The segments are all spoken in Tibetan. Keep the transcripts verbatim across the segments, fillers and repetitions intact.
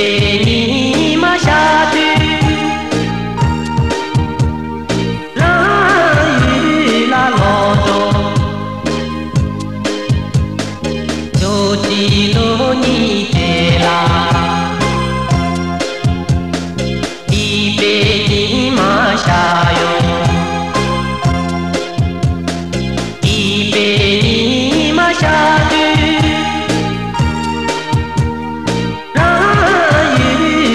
པའི་ཉི་མ་ཤར་དུས། རང་ཡུལ་ལ་ལོག་འགྲོ། ཇོ་བོ་རྗེ་ལོ་གཉིས་བྱས་ལ། སྐྱིད་པའི་ཉི་མ་ཤར་ཡོང་། སྐྱིད་པའི་ཉི་མ་ཤར་དུས། རང་ཡུལ་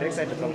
Back side to come.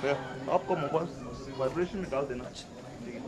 भैया, आपका mobile vibration में डाल देना। ठीक है।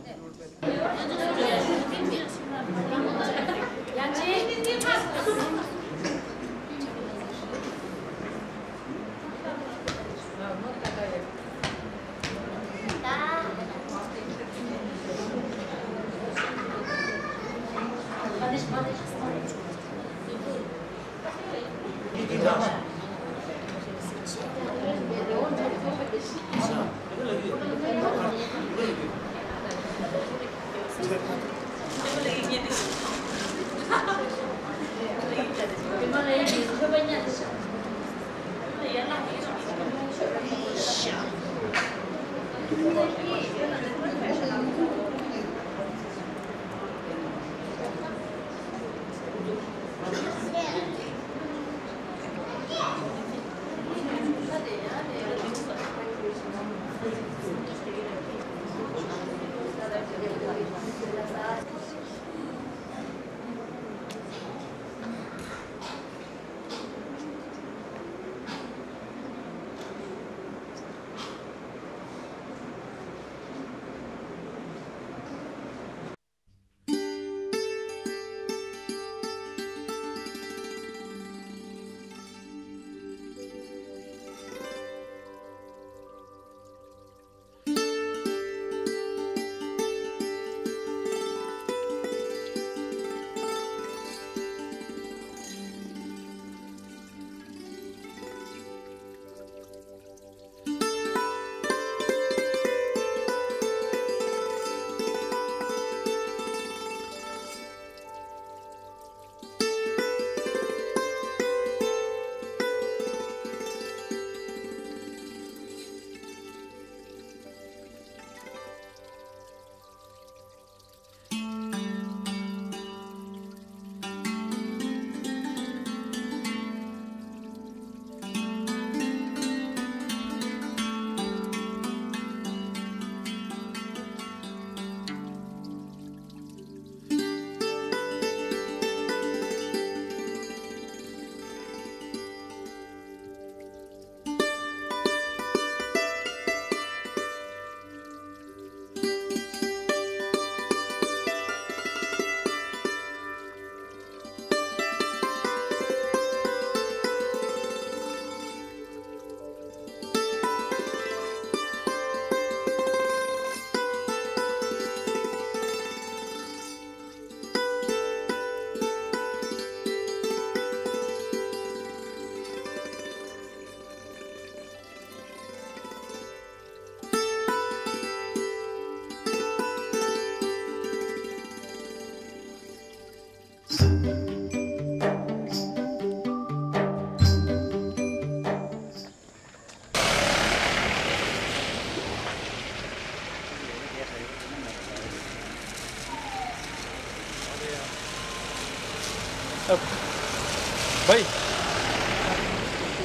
भाइ।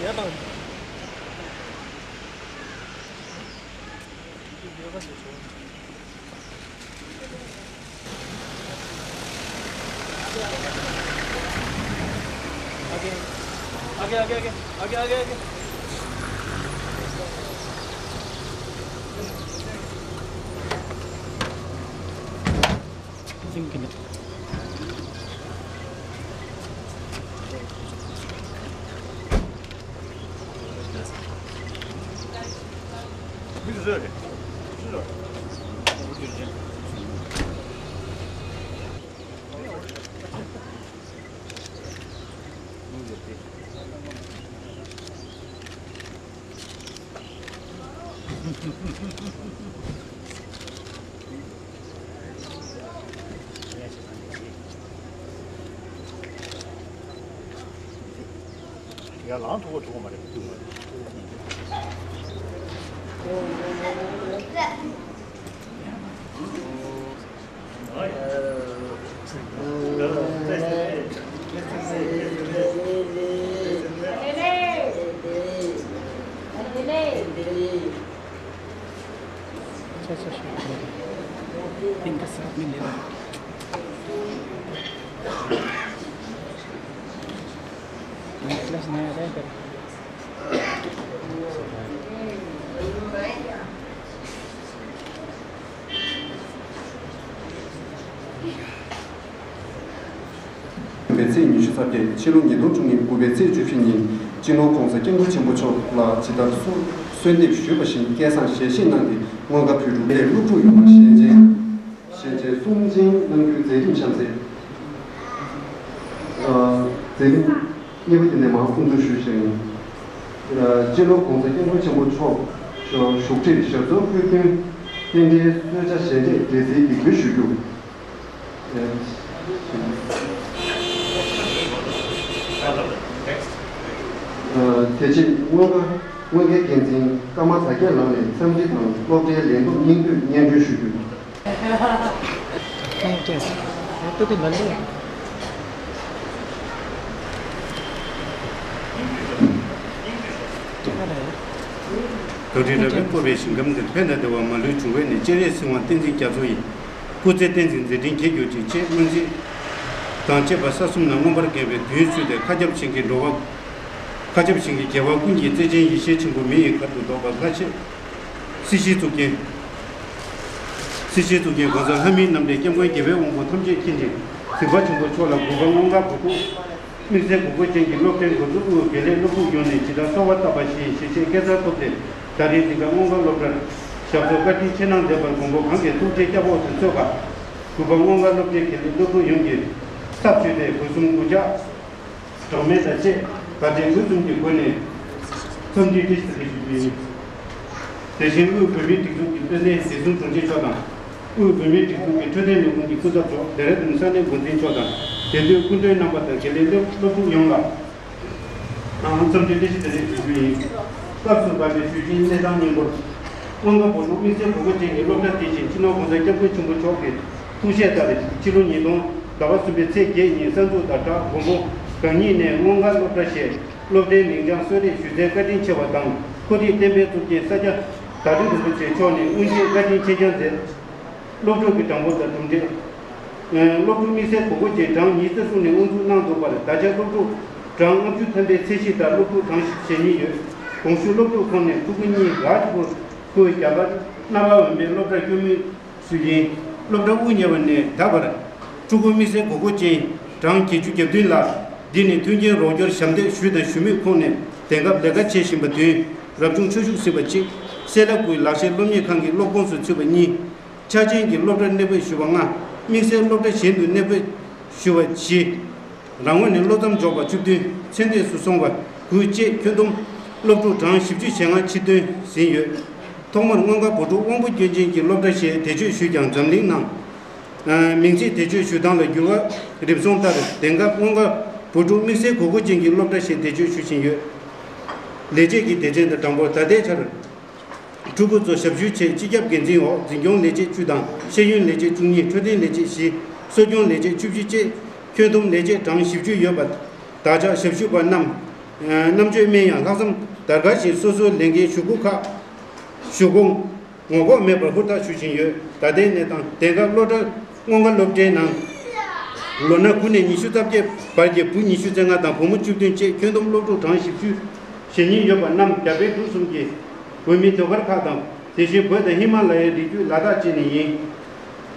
यहाँ त। आगे, आगे, आगे, आगे। आगे, आगे, आगे, आगे। ཡ་ལང་ཐུག་པ་ཐུག་པ་མ་རེད། པའི་ཚེས་ཉི་ཤུ་རྩ་བརྒྱད། ཕྱི་ལོ་ཉིས་སྟོང་བཅུ་གཉིས་དགུ་པའི་ཚེས་བཅུ་བཞི་ཉིན་སྤྱི་ནོར་༸གོང་ས་༸སྐྱབས་མགོན་ཆེན་པོ་མཆོག་ལ་ཇི་ལྟར་གསོལ་གསོལ་འདེབས་ཞུས་པ་བཞིན་སྐལ་བཟང་ཞལ་བཞེས་གནང་སྟེ། སྔོན་ཁ་བོད་ཕྲུག་ལས་སློབ་ཕྲུག་ཡོངས་ལ་ཞལ་མཇལ། ཞལ་མཇལ་གསུང་སྦྱིན་གནང་རྒྱུའི་མཛད་རིམ་ཆ་མཛད། ཨ། མཛད་རིམ་གཉིས་པ་དེ་ནས་མར་དབུ་འཛུགས་ཞུས་ཤིང་། ཨ། སྤྱི་ནོར་༸གོང་ས་༸སྐྱབས་མགོན་ཆེན་པོ་མཆོག་བཞུགས་ཁྲིར་ཞབས་སོར་སྐུ་མདུན་རྟེན་འབྲེལ་གསོལ་ཇ་ཞལ་འབྲས་འབྲས་སིལ་འདེགས་འབུལ་ཞུ་རྒྱུ། ཨ། དེ་རྗེས་སྔོན་ཁ་སྔོན་ཁའི་འགན་འཛིན་ཀརྨ་དར་རྒྱས་ལགས་ནས་འཚམས་འདྲི་དང་སློབ་གྲྭའི་ལས་བསྡོམས་སྙིང་བསྡུས་སྙན་སྒྲོན་ཞུ་རྒྱུ། རྡོ་རྗེ་རབ་བྱུང་བཀོད་པའི་ཞིང་ཁམས་འདིར། ཕན་དང་བདེ་བ་མ་ལུས་འབྱུང་བའི་གནས། སྤྱན་རས་གཟིགས་དབང་བསྟན་འཛིན་རྒྱ་མཚོ་ཡི། སྐུ་ཚེ་བསྟན་འཛིན་མཛད་འཕྲིན་རྒྱས་གྱུར་ཅིག་ཅེས་སྨོན་ཚིག་དང་བཅས་པ་ས་གསུམ་ན་མངོན་པར་དགེ་བའི་དོན་བརྩམས་ཏེ། མཁའ་ཁྱབ་ཞིང་གི་འགྲོ་བ། མཁའ་ཁྱབ་ཞིང་གི་རྒྱལ་བ་ཀུན་གྱི་བརྩེ་ཆེན་ཡེ་ཤེས་ཆེན་པོ་མི་ཡི་མཁའ་དང་ལྡོག་པ་ལྷ་ཆེན། སྲིད་ཞིའི་གཙུག་རྒྱན། སྲིད་ཞིའི་གཙུག་རྒྱན་གོང་ས་ལྷ་མིའི་རྣམ་འདྲེན་སྐྱབས་མགོན་རྒྱལ་བའི་དབང་པོ་ཐམས་ཅད་མཁྱེན་ཅིང་གཟིགས་པ་ཆེན་པོ་མཆོག་ལ་གུས་པ་སྔོན་དགའ་བོ་ཐུགས། དམིགས་བསལ་གུས་བཀུར་ཅན་གྱི་སློབ་གྲྭའི་འགོ་གཙོ་དབུས་དགེ་ལས་སློབ་ཕྲུག་ཡོངས་ནས་ཇི་ལྟར་གསོལ་བ་བཏབ་པ་བཞིན་ཞལ་བཞེས་སྐལ་བཟང་ཐོབ་སྟེ། ད་རེས་འདི་ག་སྔོན་དགའ་སློབ་གྲྭར་ཞབས་སོར་བཀའ་དྲིན་ཆེ་གནང་མཛད་པར་མགོན་པོ་གང་གི་ཐུགས་རྗེ་སྐྱབས་འོག་ཏུ་གསོལ་བ། གུས་པ་སྔོན་དགའ་སློབ་གྲྭའི་དགེ་ལས་སློབ་ཕྲུག་ཡོངས་ཀྱི་ཚབ་ཞུས་ཏེ་སྒོ་གསུམ་གུས་ཕྱག་གྲངས་མེད་དང་བཅས་བཀའ་དྲིན་དགུ་གསུམ་གྱི་སྒོ་ནས་འཚམས་འདྲི་བཀྲ་ཤིས་བདེ་ལེགས་ཞུ་རྒྱུ་ཡིན། དེ་བཞིན་དབུས་བོད་མིའི་སྒྲིག་འཛུགས་ཀྱི་དཔལ་ལྡན་བདེ་སྲུང་དྲུང་ཆེ་མཆོག་དང་། དབུས་བོད་མིའི་སྒྲིག་འཛུགས་ཀྱི་འཕྲོད་བསྟེན་ལས་ཁུངས་ཀྱི་སྐུ་ཚབ་མཆོག་ལྡེ་ར་ལྡུན་ས་གནས་འགོ་འཛིན་མཆོག་དང་། དེ་དུས་སྐུ་མགྲོན་རྣམ་པ་དང་དགེ་ལས་སློབ་སློབ་ཕྲུག་ཡོངས་ལ། ཨང་། འཚམས་འདྲི་བཀྲ་ཤིས་བདེ་ལེགས་ཞུ་རྒྱུ་ཡིན། སྐབས་སུ་བབས་པའི་ཞུས་ཅིང་གནས་སྟངས་སྙིང་པོར། སྔོན་འགོག་བོད་ལུགས་དམིགས་བསལ་དགོས་མཁོ་ཅན་གྱི་སློབ་གྲྭ་དེ་བཞིན་སྤྱི་ནོར་༸གོང་ས་༸སྐྱབས་མགོན་ཆེན་པོ་མཆོག་གི་ཐུགས་བཞེད་ལྟར། ཕྱི་ལོ་ཉིས་སྟོང་ཟླ་བ་གསུམ་པའི་ཚེས་བརྒྱད་ཉིན་གསར་འཛུགས་དང་སྦྲགས་མགོན་པོ་གང་ཉིད་ནས་སྔོན་འགོག་སློབ་གྲྭ་ཞེས་སློབ་གྲྭའི་མིང་བྱང་གསོལ་རས་ཞུ་སའི་བཀའ་དྲིན་ཆེ་བ་དང་། ཁོ་ཐིག་བསྟན་པའི་གཙུག་རྒྱན་ས་སྐྱ་བདག་ཁྲི་རིན་པོ་ཆེ་མཆོག་ནས་དབུ་འབྱེད་བཀའ་དྲིན་ཆེ་བསྐྱངས་མཛད། སློབ་ཕྲུག་གི་གྲངས་འབོར་དང་གྲུབ་འབྲས། སློབ་ཕྲུག་དམིགས་བསལ་དགོས་མཁོ་ཅན་གྲངས་ཉི་ཤུ་རྩ་གསུམ་ནས་དབུ་འཛུགས་གནང་འདུག་པར། ད་ཆ་སློབ་ཕྲུག་གྲངས་ལྔ་བཅུ་ཐམ་པའི་ཚད་གཞི་ལྟར་སློབ་ཕྲུག་གྲངས་བཞི་བཅུ་ཞེ་གཉིས་ཡོད། གོང་ཞུས་སློབ་ཕྲུག་ཁོངས་ནས་ཕྲུ་གུ་གཉིས་ར་ཅིག་པུར་ཁུལ་རྒྱ་གར་སྣ་བ་འོན་པའི་སློབ་གྲྭར་སྐྱོད་མུས་སུ་ཡིན། སློབ་གྲྭ་དབུ་བརྙེས་པ་ནས་ད་བར་ཕྲུ་གུ་དམིགས་བསལ་དགོས་མཁོ་ཅན་གྲངས་བརྒྱད་ཅུ་གྱ་བདུན་ལ། འདི་ནི་མཐུན་རྐྱེན་རོགས་སྐྱོར་ཞབས་འདེགས་ཞུས་དང་ཞུ་མུས་ཁོངས་ནས་དེང་སྐབས་ལས་ཀ་བྱེད་བཞིན་པ་བདུན། རབ་བྱུང་ཆོས་ཞུགས་ཟིན་པ་གཅིག་སེ་ལ་ཀུའི་ལག་ཤེས་སློབ་གཉེར་ཁང་གི་སློབ་ཁོངས་སུ་ཚུད་པ་གཉིས། ཆ་ཅན་གྱི་སློབ་གྲྭར་གནས་སྤོས་ཞུས་པ་ལྔ། དམིགས་བསལ་སློབ་གྲྭ་གཞན་དུ་གནས་སྤོས་ཞུས་པ་བཞི། རང་ངོས་ནས་སློབ་མཚམས་འཇོག་པ་བཅུ་བདུན། ཚེ་འདས་སུ་སོང་བ་དགུ་བཅས་ཁྱོན་བསྡོམས་སློབ་ཕྲུག་གྲངས་བཞི་བཅུ་ཞེ་ལྔ་ཕྱིར་ཐོན་ཟིན་ཡོད། ཐོག་མར་སྔོན་འགོག་བོད་ཕྲུག་དབང་པོ་སྐྱོན་ཅན་གྱི་སློབ་གྲྭ་ཞེས་འགྲེལ་བརྗོད་ཞུས་ཀྱང་འཛམ་གླིང་ནང་། ཨ། མིང་ཚིག་འགྲེལ་བརྗོད་ཞུ་སྟངས་ལ་འགྱུར་བ་རིམ་སོང་ལྟར། དེང་སྐབས་སྔོན་འགོག་བོད་ཕྲུག་དམིགས་བསལ་དགོས་མཁོ་ཅན་གྱི་སློབ་གྲྭ་ཞེས་འགྲེལ་བརྗོད་ཞུ་བཞིན་ཡོད། ལས་བྱེད་ཀྱི་སྡེ་ཚན་དང་གྲངས་འབོར། ད་ལྟའི་ཆར་ཕྲུ་གུ་ཚོ་ཞབས་ཞུའི་ཆེད་སྤྱི་ཁྱབ་འགན་འཛིན་འོག་འཛིན་སྐྱོང་ལས་བྱེད་བཅུ་དང་ཤེས་ཡོན་ལས་བྱེད་བཅུ་གཉིས། འཕྲོད་བསྟེན་ལས་བྱེད་བཞི། གསོ་སྐྱོང་ལས་བྱེད་བཅུ་བཞི་བཅས་ཁྱོན་བསྡོམས་ལས་བྱེད་གྲངས་བཞི་བཅུ་ཡོད་པ། ད་ བདག་ཅག་ཞབས་ཞུ་བ་རྣམས། ཨ། རྣམ་དཔྱོད་སྨན་ཡང་ལྷག་བསམ་དར་དཀར་བཞིན་སོ་སོའི་ལས་འགན་ཞུ་སྒོ་ཁག་ཞུ་སྒོ་ངོ་ལྐོག་མེད་པར་ཧུར་ཐག་ཞུ་བཞིན་ཡོད། ད་ལྟའི་གནས་སྟངས། དེང་སྐབས་སློབ་གྲྭ་སྔོན་འགྲོ་སློབ་གྲྭའི་ནང་ལོ་ན་དགུ་ནས་ཉི་ཤུ་རྩ་བརྒྱད་བར་གྱི་བུ་ཉི་ཤུ་རྩ་ལྔ་དང་བུ་མོ་བཅུ་བདུན་བཅས་ཁྱོན་བསྡོམས་སློབ་ཕྲུག་གྲངས་བཞི་བཅུ་ཞེ་གཉིས་ཡོད་པ་རྣམས་རྒྱ་བལ་འབྲུག་གསུམ་གྱི་བོད་མིའི་ཟློས་གར་ཁག་དང་། དེ་བཞིན་བོད་དང་ཧི་མ་ལ་ཡའི་རི་རྒྱུད་ལ་དྭགས་བཅས་ནས་ཡིན།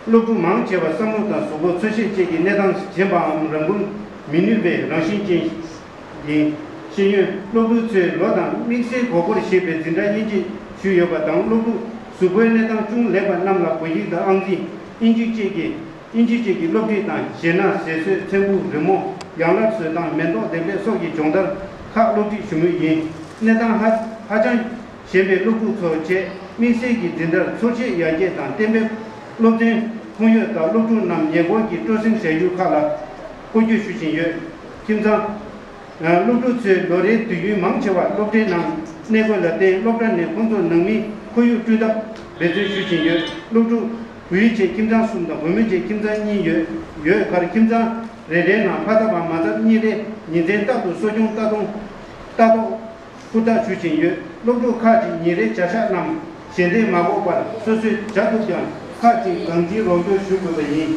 སློབ་ཕྲུག་མང་ཆེ་བ་བསམ་བློ་དང་གཟུགས་པོ་འཚོ་བཤད་བཅས་ཀྱི་གནས་སྟངས་ཞན་པའམ་རང་འགུལ་མི་ནུས་པའི་རང་བཞིན་ཅན་ཡིན། ཤེས་ཡོན་སློབ་ཕྲུག་ཚོས་ལོ་དང་དམིགས་བསལ་དགོས་མཁོར་བཞེས་པའི་འཛིན་གྲྭ་དབྱེ་འབྱེད་ཞུས་ཡོད་པ་དང་། སློབ་ཕྲུག་གཟུགས་པོའི་གནས་སྟངས་ཅུང་ལེགས་པ་རྣམས་ལ་བོད་ཡིག་དང་ཨང་རྩིས། དབྱིན་ཇི་བཅས་ཀྱི་དབྱིན་ཇི་བཅས་ཀྱི་སློབ་ཁྲིད་དང་། གཞས་སྣ། ཟས་ཟོས། ཚེམ་བུ། རི་མོ། ཡང་ལབ་བཟོ་སྟངས། མེ་ཏོག་འདེབས་ལས་སོགས་ཀྱི་སྦྱོང་བརྡར་ཁག་སློབ་ཁྲིད་ཞུ་མུས་ཡིན། གནས་སྟངས་ཧ་ཧ་ཅང་ཞན་པའི་སློབ་ཕྲུག་ཚོ་བཅས་དམིགས་བསལ་གྱི་འཛིན་གྲྭར་ཚོར་ཤེས་ཡར་རྒྱས་དང་། གཏན་འབེབས་སློབ་ཚན་ཁོངས་ཡོད་ལྟར་སློབ་ཕྲུག་རྣམས་ཉེ་འཁོར་གྱི་སྤྲོ་གསེང་བྱ་ཡུལ་ཁག་ལ་སྐོར་སྐྱོད་ཞུ་བཞིན་ཡོད། ཁྱིམ་ཚང་། སློབ་ཕྲུག་ཚོའི་ལོ་རེའི་དུས་ཡུན་མང་ཆེ་བ་སློབ་གྲྭའི་ནང་གནས་དགོས་ལ་བརྟེན། སློབ་གྲྭ་ནས་ཁོང་ཚོར་ནང་མིའི་ཁོར་ཡུག་བསྐྲུན་ཐབས་འབད་བརྩོན་ཞུ་བཞིན་ཡོད། སློབ་ཕྲུག་བུ་ཡུལ་ཆེ་ཁྱིམ་ཚང་གསུམ་དང་། བུ་མོ་ཆེ་ཁྱིམ་ཚང་གཉིས་ཡོད། ཡོད་ཁར་ཁྱིམ་ཚང་རེ་རེའི་ནང་ཕ་ཚབ་དང་མ་ཚབ་གཉིས་རེ་ཉིན་མཚན་རྟག་ཏུ་གསོ་སྐྱོང་ལྟ་རྟོག་ལྟ་རྟོག་ཧུར་ཐག་ཞུ་བཞིན་ཡོད། སློབ་ཕྲུག་ཁག་ཅིག་ཉིན་རེའི་བྱ་གཞག་རྣམས་ཞལ་འདེབས་མ་དགོས་པར་སོ་སོས་བྱ་ཐུབ་ཀྱང་། ཁག་ཅིག་གང་ཅིའི་རོགས་སྐྱོར་ཞུ་དགོས་པ་ཡིན།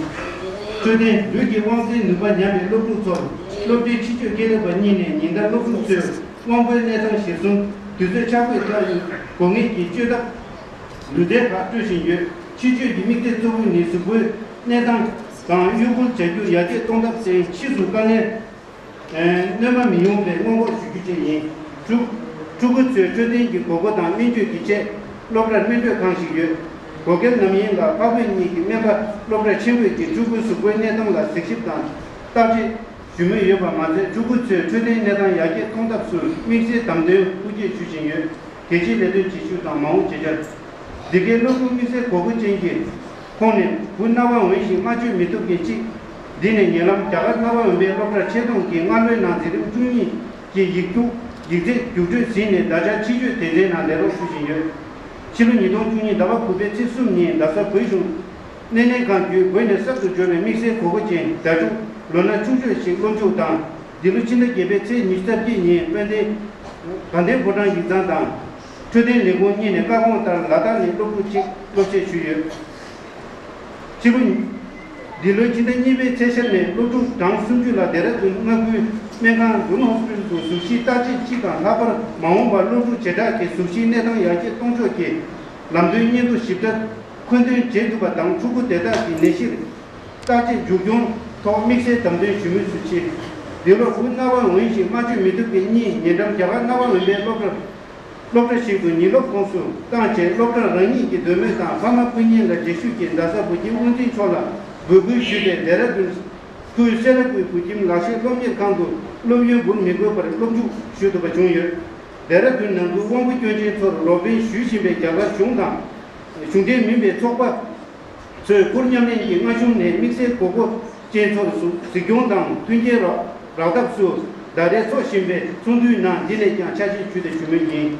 འཕྲོད་བསྟེན་ལུས་ཀྱི་དབང་རྩའི་ནུས་པ་ཉམས་པའི་སློབ་ཕྲུག་ཚོར་སློབ་གྲྭའི་ཕྱི་སྐྱོད་ཀེ་ལེ་བ་གཉིས་ནས་ཉིན་ལྟར་སློབ་ཕྲུག་ཚོའི་དབང་པོའི་གནས་སྟངས་གཞིར་བཟུང་དུས་ཚོད་ཆ་བགོས་ཐོག་དགོས་ངེས་ཀྱི་བཅོས་ཐབས་ལུས་རྩལ་ཁག་སྤྲོད་བཞིན་ཡོད། ཕྱི་སྐྱོད་ཀྱི་དམིགས་གཏད་གཙོ་བོ་ནི་གཟུགས་པོའི་གནས་སྟངས་དང་གཡོ་འགུལ་བྱ་རྒྱུ་ཡར་རྒྱས་གཏོང་ཐབས་སྟེང་ཕྱིས་སུ་དཀའ་ངལ་གནོད་མ་མི་ཡོང་བའི་སྔོན་འགོག་ཞུ་རྒྱུ་བཅས་ཡིན། ཕྲུ་ཕྲུ་གུ་ཚོའི་འཕྲོད་བསྟེན་གྱི་དགོས་མཁོ་དང་སྨན་བཅོས་ཀྱི་ཆེད་སློབ་གྲྭར་སྨན་སྤྲོད་ཁང་ཞིག་ཡོད། དགོས་གལ་ནམ་ཡིན་ལ་འཕགས་བོད་གཉིས་ཀྱི་སྨན་པ་སློབ་གྲྭར་ཕྱིན་དགོས་ཀྱི་ཕྲུ་གུའི་གཟུགས་པོའི་གནས་སྟངས་ལ་གཟིགས་ཞིབ་དང་བརྟག་དཔྱད་ཞུ་མུས་ཡོད་པ་མ་ཟད། ཕྲུ་གུ་ཚོའི་འཕྲོད་བསྟེན་གནས་སྟངས་ཡར་རྒྱས་གཏོང་ཐབས་སུ་དམིགས་བསལ་བདམས་ཐོན་ཐུགས་རྗེ་ཞུ་བཞིན་ཡོད། གལ་ཆེའི་ལས་དོན་བྱེད་ཤུགས་དང་མ་འོངས་བྱེད་འཆར། འདི་གའི་སློབ་ཕྲུག་དམིགས་བསལ་དགོས་མཁོ་ཅན་གྱི་ཁོངས་ནས་བུ་རྣ་བ་འོན་ཞིང་སྨྲ་བརྗོད་མི་ཐུབ་མཁན་གཅིག་འདི་ནས་ཉེ་ལམ་རྒྱ་གར་རྣ་བ་འོན་པའི་སློབ་གྲྭ་ཆེ་མཐོང་གི་སྔ་ལོའི་ནང་འཛིན་རིམ་བཅུ་གཉིས་ཀྱི་ཡིག་རྒྱུགས་ཡིག་ཚད་རྒྱུགས་སྤྲོད་ཟིན་ནས། ད་ཆ་ཕྱི་སྐྱོད་སྡེ་ཚན་ནང་ལས་རོགས་ཞུ་བཞིན་ཡོད། ཕྱི་ལོ་ཉིས་སྟོང་བཅུ་གཉིས་ཟླ་བ་དགུ་པའི་ཚེས་གསུམ་ཉིན་རྡ་ས་བོད་གཞུང་སྣེ་ལེན་ཁང་བརྒྱུད་བོད་ནས་གསར་དུ་འབྱོར་བའི་དམིགས་བསལ་དགོས་མཁོ་ཅན་སྒྲ་སྒྱུར་ལོ་ན་ཆུང་ཤོས་ཤིག་སློབ་འཇུག་དང་། འདི་ལོ་ཕྱི་ཟླ་བརྒྱད་པའི་ཚེས་ཉི་ཤུ་རྩ་བརྒྱད་ཉིན་དཔལ་ལྡན་དགའ་ལྡན་ཕོ་བྲང་ཡིག་ཚང་དང་འཕྲོད་བསྟེན་ལས་ཁུངས་གཉིས་ནས་བཀའ་དགོངས་ལྟར་ལ་དྭགས་ནས་སློབ་ཕྲུག་གཅིག་སློབ་ཆེད་ཞུས་ཡོད། ཕྱི་ལོ། འདི་ལོའི་ཕྱི་ཟླ་གཉིས་པའི་ཚེས་ཤར་ནས་སློབ་ཕྲུག་གྲངས་སུམ་ཅུ་ལ་ལྡེ་ར་ལྡུན་མངའ་ཁུལ་སྨན་ཁང་ལྡུན་ཧོ་སི་པི་ཊལ་དུ་གཟུགས་གཞིའི་བརྟག་དཔྱད་གཅིག་དང་། ལྷག་པར་མ་འོངས་པར་སློབ་ཕྲུག་བྱེ་བྲག་གི་གཟུགས་གཞིའི་གནས་སྟངས་ཡར་རྒྱས་གཏོང་ཕྱོགས་ཀྱི་ལམ་སྟོན་སྙན་ཐོ་ཞིབ་ཕྲ་མཁོ་འདོན་བྱེད་ཐུབ་པ་དང་། ཕྲུ་གུ་དེ་དག་གི་ནད་གཞིར་བརྟག་དཔྱད་མཇུག་སྐྱོང་ཐོག་དམིགས་བསལ་བདམས་ཐོན་ཞུ་མུས་སུ་མཆིས། འདི་ལོ་བུ་རྣ་བ་འོན་ཞིང་སྨྲ་བརྗོད་མི་ཐུབ་པའི་གཉིས་ཉེ་འགྲམ་རྒྱ་གར་རྣ་བ་འོན་པའི་སློབ་གྲྭ་སློབ་གྲྭ་ཞིག་ཏུ་ཉིན་སློབ་ཁོངས་སུ་བཏང་རྗེས། སློབ་གྲྭ་རང་ཉིད་ཀྱི་འདོད་མོས་དང་ཕ་མ་སྐུ་ཉིད་ལ་རྗེས་ཤུལ་གྱིས་རྡ་ས་བུ་ཁྱིམ་དབུ་འཛིན་མཆོག་ལ་འབོད་སྐུལ་ཞུས་ཏེ། ལྡེ་ར་ལྡུན་ཁུལ་སེ་ར་ཁུལ་བུ་ཁྱིམ་ལག་ཤེས་སློབ་གཉེར་ཁང་དུ་སློབ་ཡོན་འབུལ་མི་དགོས་པར་སློབ་འཇུག་ཞུ་ཐུབ་པ་བྱུང་ཡོད། ལྡེ་ར་ལྡུན་ནང་ཁུལ་དབང་པོ་སྐྱོན་ཅན་ཚོར་རོགས་ཕན་ཞུ་བཞིན་པའི་རྒྱ་གར་གཞུང་དང་གཞུང་འབྲེལ་མིན་པའི་ཚོགས་པ་ཚོས་ཁུར་མཉམ་ལེན་གྱིས་སྔ་གཞུང་ནས་དམིགས་བསལ་དགོས་མཁོ་ཅན་ཚོར་གཟིགས་སྐྱོང་དང་མཐུན་རྐྱེན་རག་རག་ཐབས་སུ་ཟླ་རེ་འཚོགས་བཞིན་པའི་ཚོགས་འདུའི་ནང་འདི་ནས་ཀྱང་ཆ་ཤས་ཞུས་དང་ཞུ་མུས་ཡིན།